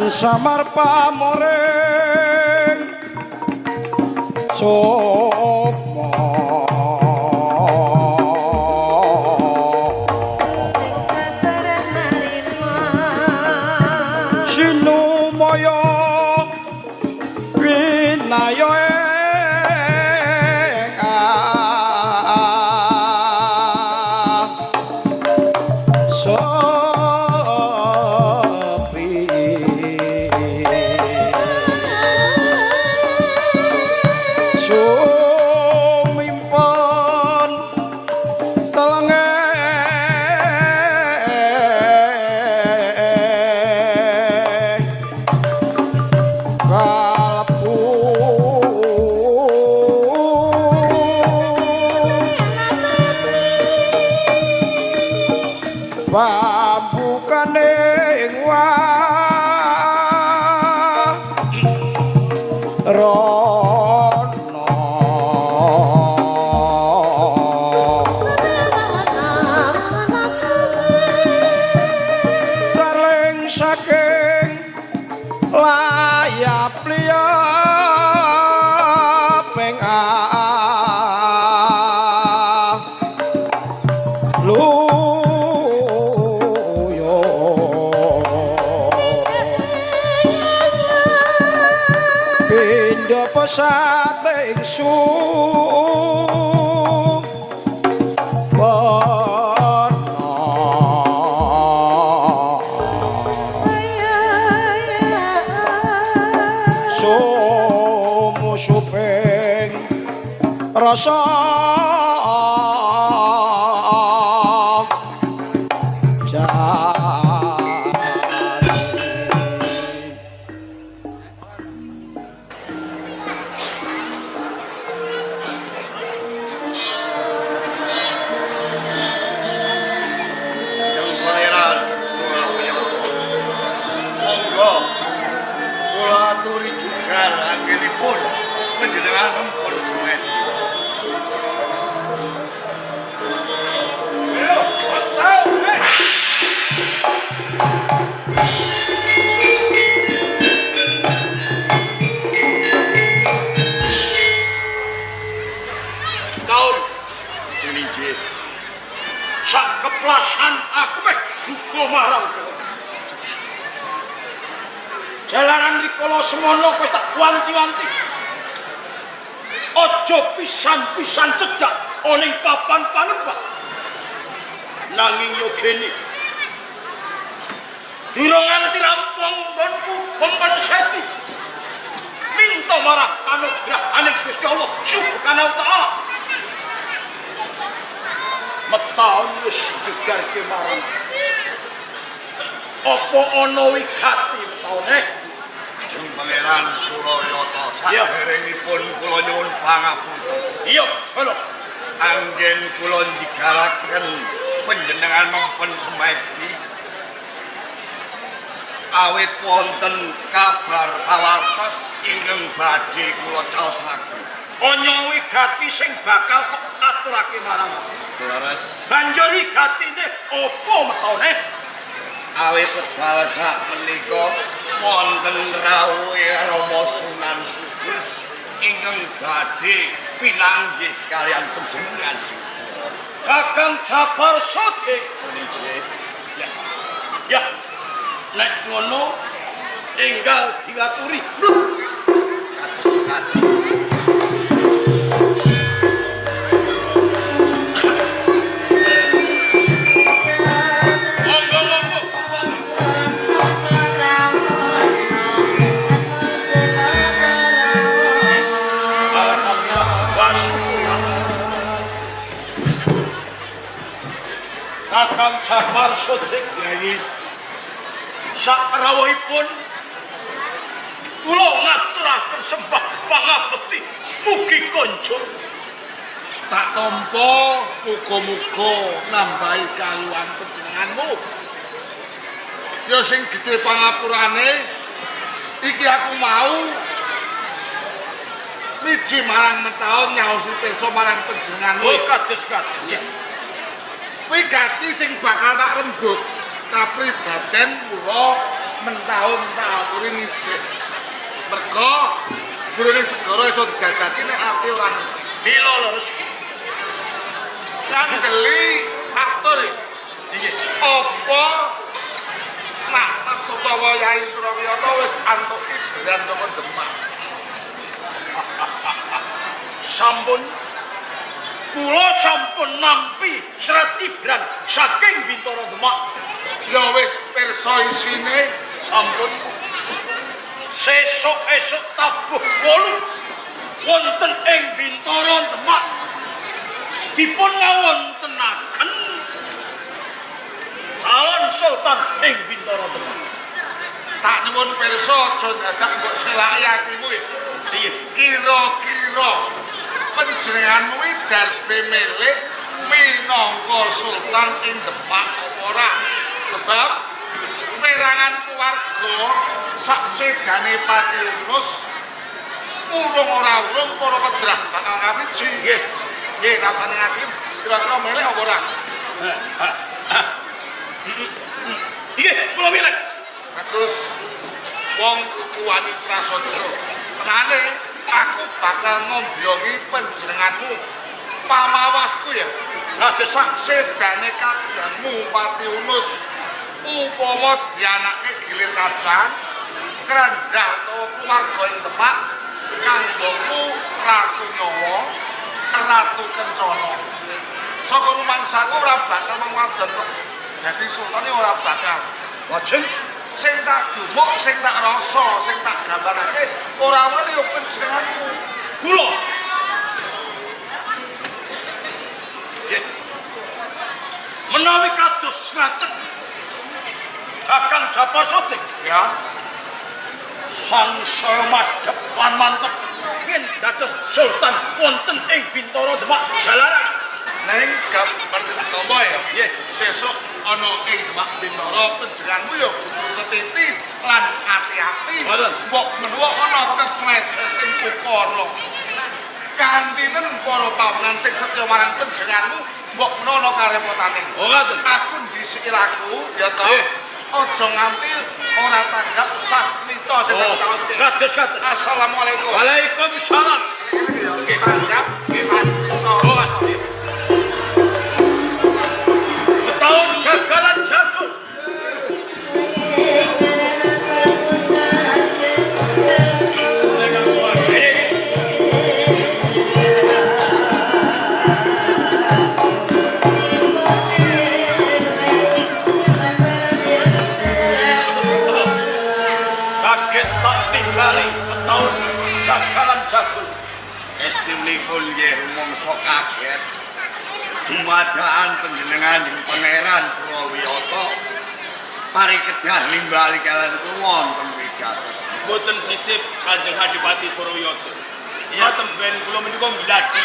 Samar pamoring sukma sinumaya winaya sepi sumimpun telenge kalebu pambukane ing rono darling saking layap liyaping luyo pindha pesat ing suwana sumusuping rasa jati. Jeng Pangeran Surabaya. Monggo kula aturi jugar anggenipun panjenengan sampun semedi. Kaun Injih. Sak keplasan aku meh duka marang kowe. Jalaran rikala semono kowe tak wanti-wanti. Aja pisan-pisan cedhak ana ing papan panembah. Nanging yo gene. Durung nganti rampung nggonku mempen seti. Minta marang kanugrahane Gusti Allah Subhanahu wa taala. Metaun wis jegarke marang. Apa ana wigati metaune? Jeng Pangeran Surayata Iya. saderengipun kula nyuwun pangapunten. Iya, halo. Anggen kula njigaraken panjenengan mempen semedi. Awit wonten kabar pawartos ingkang badhe kula caosaken. Ana wigati sing bakal kok aturake marang aku. Leres. Banjur wigatine apa metaune? Awit wekdal sak menika wonten rawuhe Rama Sunan Kudus ingkang badhe pinanggih kalian panjenengan juga. Kakang Jafar Sodik. Puniki. Ya. Ya. Nek ngono enggal diaturi. Kados sekaten. Monggo monggo. Alhamdulillah wa syukurillah. Kakang Jafar Sodik Yai, sak rawuhipun kula ngaturaken sembah pangabekti mugi konjur. Tak tampa muga-muga nambahi kaluwan panjenenganmu. Ya sing gedhe pangapurane iki aku mau miji marang metaun nyaosi peso marang panjenenganmu. Oh kados kados. Ya. Wigati sing bakal tak rembug kapribaden kula Mentaun tak aturi nisih. Mergo jroning segara iso dijajaki nek ati ora ngerti. Mila leres. Kandeli atur. Nggih. Apa nak utawa Yai Surawiyata wis antuk ibran saka Demak? Sampun kula sampun nampi serat ibran saking Bintara Demak. Ya wis pirsa isine. Sampun sesuk esuk tabuh 8 wonten ing Bintara Demak dipun ngawontenaken calon sultan ing Bintara Demak. Tak nyuwun pirsa aja dadak mbok selaki atimu ya. Iya. Kira-kira panjenenganmu iki darbe milih minangka sultan ing Demak apa ora? Sebab perangan keluarga sak sedane Pati Yunus urung ora urung para kedrah bakal kawiji. Nggih. Nggih, rasane ati kira-kira milih apa ora? Nggih, kula milih. Bagus. Wong kudu wani prasaja. Tenane aku bakal ngombyongi panjenenganmu. Pamawasku ya. Kados Sak sedane kadangmu Pati Yunus upama dianake gilir kacang krendah utawa keluarga ing Demak kanggoku Ratu Nyawa, Ratu Kencana. Saka rumangsaku ora bakal wong wadon kok dadi sultane ora bakal. Lajeng Sing tak dumuk, sing tak rasa, sing tak gambarake ora ana ya panjenenganmu. Kula. Nggih. Menawi kados ngaten Kakang Japar Sodik Ya, sangsaya madhep lan mantep yen dados sultan wonten ing Bintara Demak Jalaran. ning gambar nampa ya. Nggih. Sesuk ana ing Demak Bintara panjenenganmu ya kudu setiti lan ati-ati. Mboten. Mbok menawa ana kepleseting ukara. Kantinen para pawenan sing setya marang panjenenganmu mbok menawa ana karepotane. Oh ngaten. Aku ndhisiki laku ya to. Nggih. Aja nganti ora tanggap sasmita sing tak Oh, taoske. kados ngaten. Assalamualaikum. Waalaikumsalam. Tanggap sasmita. Oh, nggih. Tahun jagalan jago. Kaget tak tinggali tahun jagalan jago. Estunipun nggih rumangsa kaget. Dumadaan panjenengan ing Pangeran Surawiyata parikedah nimbali kalian kula wonten wigatos. Boten sisip Kanjeng Adipati Surawiyata. Ya temben kula menika gladi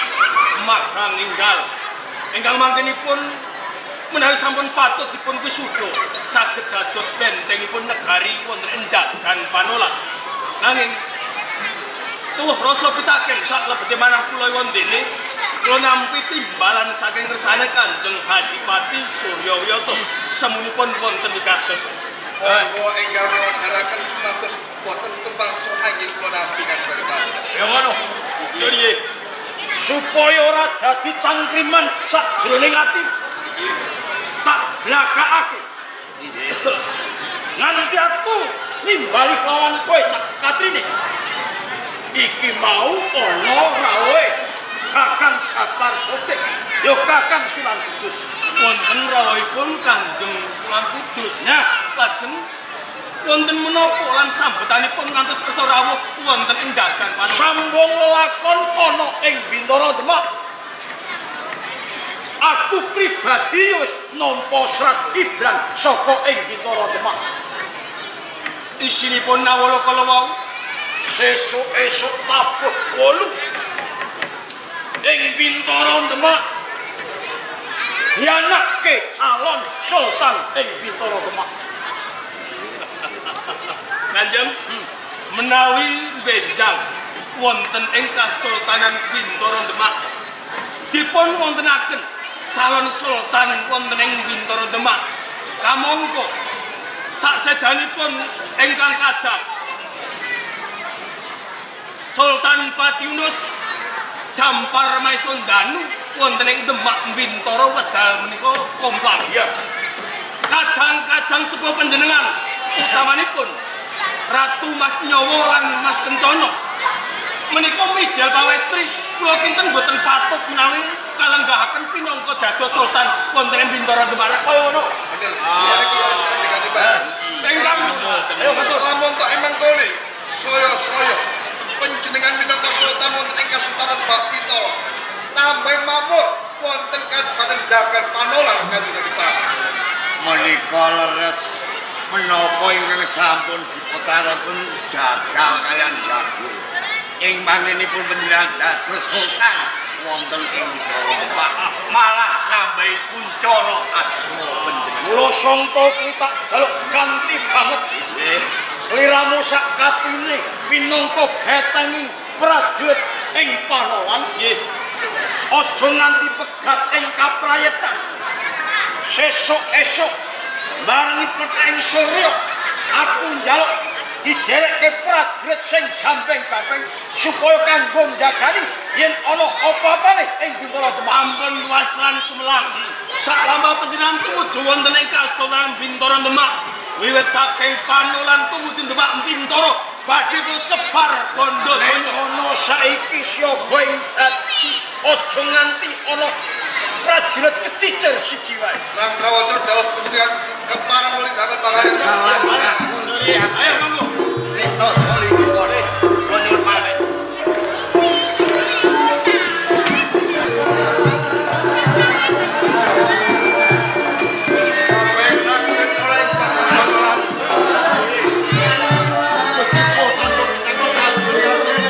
magang enggal. Ingkang mangkenipun menawi sampun patut dipun wisuda saged dados bentengipun negari wonten Endak dan Panola. Nanging tuwuh rasa pitaken saklebete manah kula wondene kula nampi timbalan saking kersane Kanjeng Adipati Suryawiyata semunipun wonten wigatos. Monggo enggal ngawontenaken supados boten tumpang angin kula nampi Kanjeng Adipati. Ya ngono. Piye? Supaya ora dadi cangkriman sakjroning ati. Tak blakakake. Nganti aku nimbali lawan kowe sak katrine. Iki mau ana rawuhe Kakang Japar Sodik, ya Kakang Sunan Kudus. Wonten rawuhipun Kanjeng Sunan Kudus. Nah, Lajeng wonten menapa lan sambetanipun ngantos kersa rawuh wonten ing dagan Panola. Sambung lelakon ana ing Bintara Demak. Aku pribadi wis nampa serat ibran saka ing Bintara Demak. Isinipun nawala kala wau Sesuk esuk tabuh 8 ing Bintara Demak dianake calon sultan ing Bintara Demak. Kanjeng menawi benjang wonten ing Kasultanan Bintara Demak dipun wontenaken calon sultan wonten ing Bintara Demak kamangka Saksedanipun ingkang kadah Sultan Patiunus dampar Maisondanu wonten ing Demak Bintara wedal menika komplang. Iya. Kadang-kadang sepuh panjenengan utamanipun Ratu Mas Nyawa lan Mas Kencana menika mijil pawestri kula kinten boten patut menawi kalenggahaken pinangka dados sultan wonten ing Bintara Demak kaya ngono. Bener. Menika wis kandhane Pak. Ingkang ayo matur. Lamun tok emang kone saya-saya panjenengan minangka sultan wonten ing Kasultanan Bintara. Tambah mamur wonten Kabupaten Dagan Panolan Kanjeng Adipati. Menika leres menapa ingkang sampun diputaraken dagang kalian jago. Ing manggenipun panjenengan dados sultan wonten ing Demak malah nambahi kuncara asma panjenengan. Mula sangka kuwi tak jaluk ganti banget. Nggih. Sliramu sak katune minangka betenging prajurit ing Panolan. Nggih. Aja nganti pegat ing kaprayetan. Sesuk esuk barengi pething surya aku njaluk diderekke prajurit sing gampeng-gampeng supaya kanggo njagani yen ana apa-apane ing Bintara Demak. Ampun luas lan sumelang. Saklama panjenengan tumuju wonten ing Kasultanan Bintara Demak. Wiwit saking Panolan tumuju Demak Bintara badhe kula sebar bondo Nek donya. ana saiki siaga ing dadi aja nganti ana prajurit kecicir siji wae. Rang Trawaca dawuh panjenengan kepareng wali dagan pangarep. Ayo monggo. Rito joli jipone kula nyuwun pamit. Kabeh prajurit ora ing Dagan Panolan. Mesti sultan kok sajroning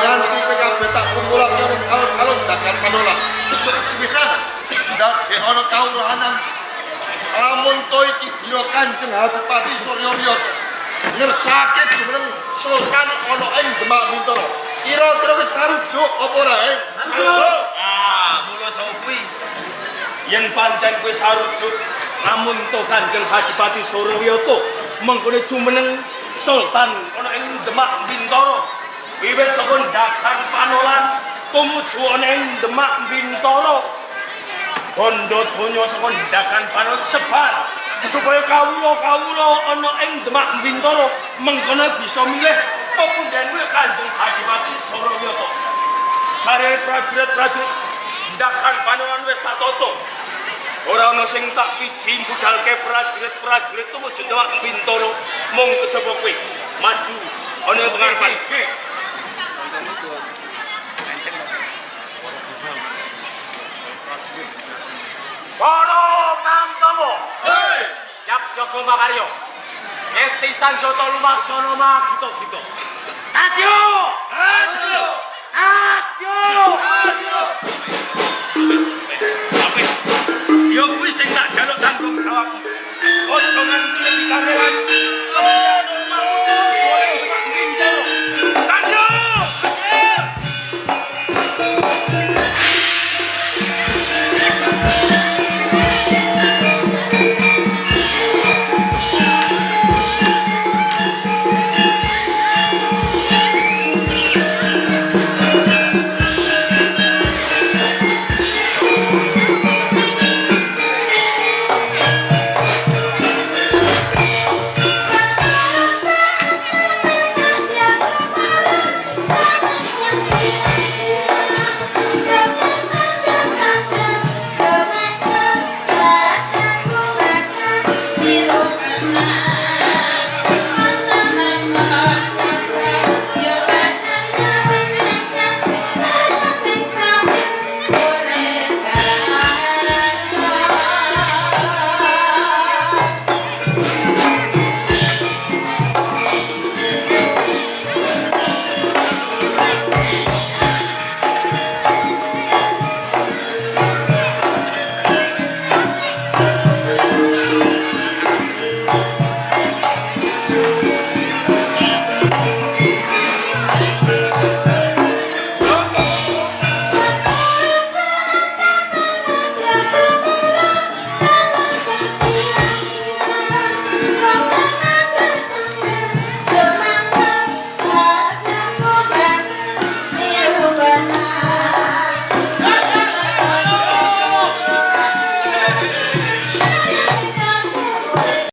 nganti PKB tak kumpulake ning alun-alun Dagan Panolan. Sepisan ndake ana kawruhanan lamun to iki dina Kanjeng Adipati Surya Wiyata ngersake jumeneng sultan ana ing Demak Bintara. Kira-kira wis sarujuk apa ora? Sarujuk. Ah, mula saka kuwi yen pancen kowe sarujuk lamun to Kanjeng Adipati Surawiyata mengkone jumeneng sultan ana ing Demak Bintara. Wiwit saka Dagan Panolan tumuju ana ing Demak Bintara. Bondo donya saka Dagan Panolan sebar supaya kawula-kawula ana ing Demak Bintara mengkono bisa milih pepundhen kuwi Kanjeng Adipati Surawiyata. Sarene prajurit-prajurit Dagan Panolan wis satoto. Ora ana sing tak piji budalke prajurit-prajurit tumuju Demak Bintara mung kejaba kowe maju ana ing pengarepan. Para Pantama, Hei! siap jaga makarya. Esti Sanjata lumaksana magita-gita. Adya!